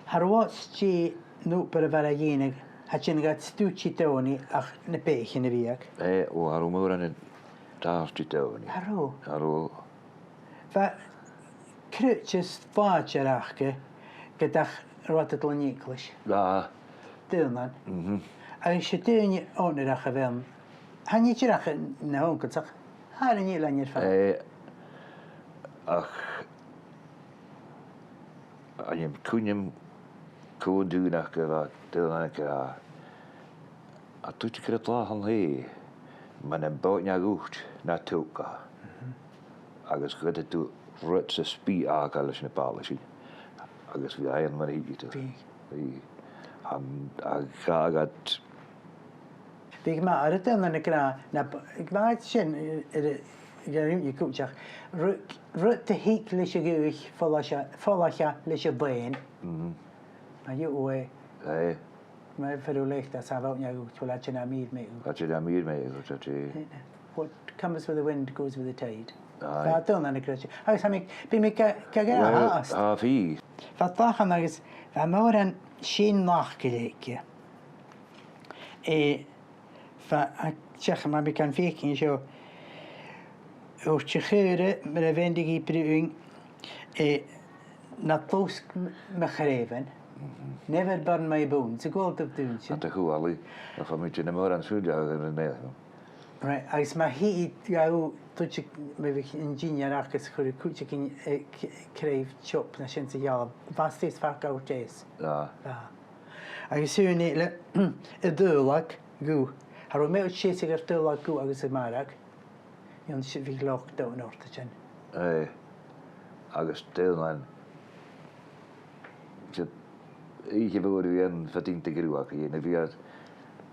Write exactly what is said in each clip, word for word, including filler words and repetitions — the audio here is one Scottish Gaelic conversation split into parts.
Cha robh às dèidh na h-obair a bha e a' dèanamh, cha dèanadh iad stuth Didòmhnaich ach na beathaichean a bhiodh. Eh, o, cha robh mòran an t-àite Didòmhnaich. Cha robh. Cha robh. Bha cruit is làidir aca, ged nach robh iad a' dol an eaglais. Bha. Daonnan. Mhm. Agus 's e daoine onarach a bh' ann. Chan e dìreach na h-uncails ach thar an eilean air fad. Eh, ach, chan eil cuimhne agam cò an duine ach gu bheil daonnan ag ràdh, a' tuiteam cruit làidir an-dè, mura bòidhnear e, na tog e. Mhm. Agus chuireadh tu rud sam bith aca leis na balaich sin. Agus bhiodh e ann mar a thigeadh tu. Bhiodh. Bhiodh. An, a dh'fhàgadh. Bhiodh mi air an daonnan ag ràdh, na b-, ag ràdh sin, eh, eh, ag ràdh ri cuideachd, ru-, rud a thig leis a' ghaoith, falbh e, falbh e leis a' bheinn. Mhm. Mar a dh'fhaodadh. Aye. Mar a bha fear a' leigeil às a' bhòidhnear, uill, a' tighinn à mìr mé. A' tighinn à mìr mé, uill, a' tighinn. What comes with the wind goes with the tide. Aye. Bha daonnan ag ràdh sin. Agus tha mi, bidh mi ga, ga, ga, well, fhathast. Tha, bidh. Bha dà cheann agus bha mòran sin nach gu leige. Eh, bha, a, seach ma bha mi gan faicinn seo, thuirt a' chaora, mar a bhean Diciadain, eh, na losg m-, mo chraobhan, mhm, never burn my bones, a' gabhail dubh dùinte. Tha e cho àlainn, a, bha mi a' dèanamh mòran sùil air an aon. Right, agus ma thig iad gu, tuiteam, ma bhiodh an dinnear aca is chuireadh cuideigin, eh, c-, craobh chop no sin sa ghealbh, bha e a' fàgail teas. Ah. Ah. Agus sin e le, an daolag dhubh, cha robh mi a' seasamh air daolag dhubh agus a' marbhadh. Dh'fheumadh sibh a bhith locked down orthu sin. Eh, agus daonnan, oidhche mhòr a bhith ann, feumaidh tu gruag a dhèanamh,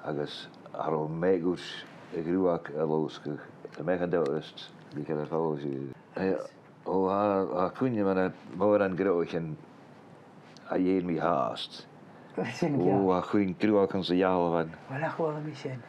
agus cha robh mi ag iarraidh gruag a losgadh, tha mi an dòchas, bhiodh e air falbh sìos. Eh, o, tha, tha cuimhne agam air mòran gnothaichean a dh'fheumainn fhathast. Sin ceart. O, tha cuimhne agam gruag anns a' ghealbhan. Uill, nach cuala mi sin.